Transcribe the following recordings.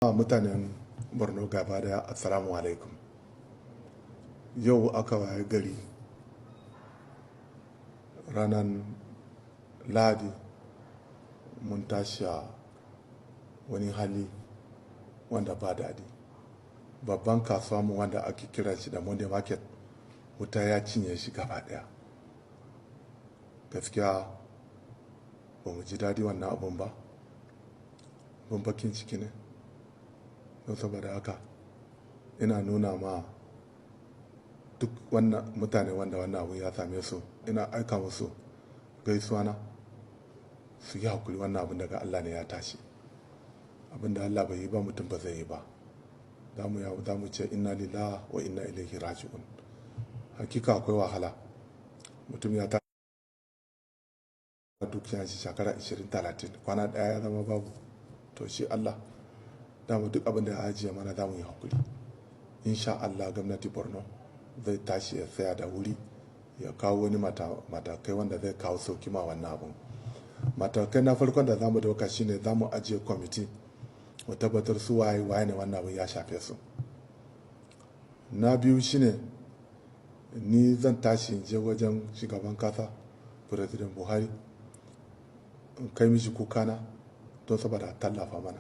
Mutanen Borno gaba daya, assalamu alaikum. Yau aka waye gari ranar Lahadi, mun tashi a wani hali wanda ba daɗi. Babban kasuwa mu wanda ake kira shi da Monday Market, wuta ya cinye shi gaba daya. Gaskiya ba mu ji daɗi wannan abun ba. Abun bakin ciki ne. Don saboda haka ina nuna ma duk wannan mutane wanda wannan abun ya same su, ina aika musu gaisuwa na su yi hakuri, wannan abun daga Allah ne ya tashi. Abin da Allah bai yi ba, mutum ba zai yi ba. Za mu ce inna lillahi wa inna ilaihi raji'un. Hakika akwai wahala. Mutum ya ta dukiyan shi shekara 20, 30, kwana ɗaya ya zama babu. To shi Allah, dama duk abin da ya ajiye mana, za mu yi hakuri. Insha Allah gwamnati Borno zai tashi ya tsaya da wuri, ya kawo wani matakai wanda zai kawo sauki ma wannan abun. Matakai na farkon da za mu dauka shine za mu ajiye kwamiti mu tabbatar su waye waye ne wannan abun ya shafe su. Na biyu shine ni zan tashi in je wajen shugaban kasa, President Buhari, in kai mishi kukana don saboda tallafa mana.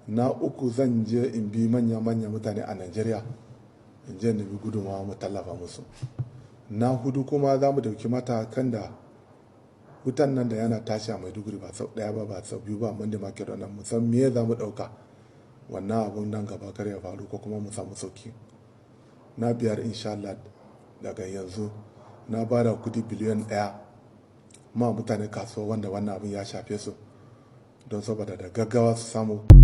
Na uku, zan je in bi manya manya mutane a Najeriya, in je nemi gudunmawa mu tallafa musu. Na hudu kuma, za mu dauki matakan da wutan nan da yana tashi a Maiduguri ba sau ɗaya ba, ba sau biyu ba, Monday Market wannan, mu san me za mu ɗauka wannan abun nan gaba kar ya faru ko kuma mu samu sauki. Na biyar, insha Allah daga yanzu na ba da kudi 1 biliyan ma mutane kasuwa wanda wannan abun ya shafe su don saboda da gaggawa su samu.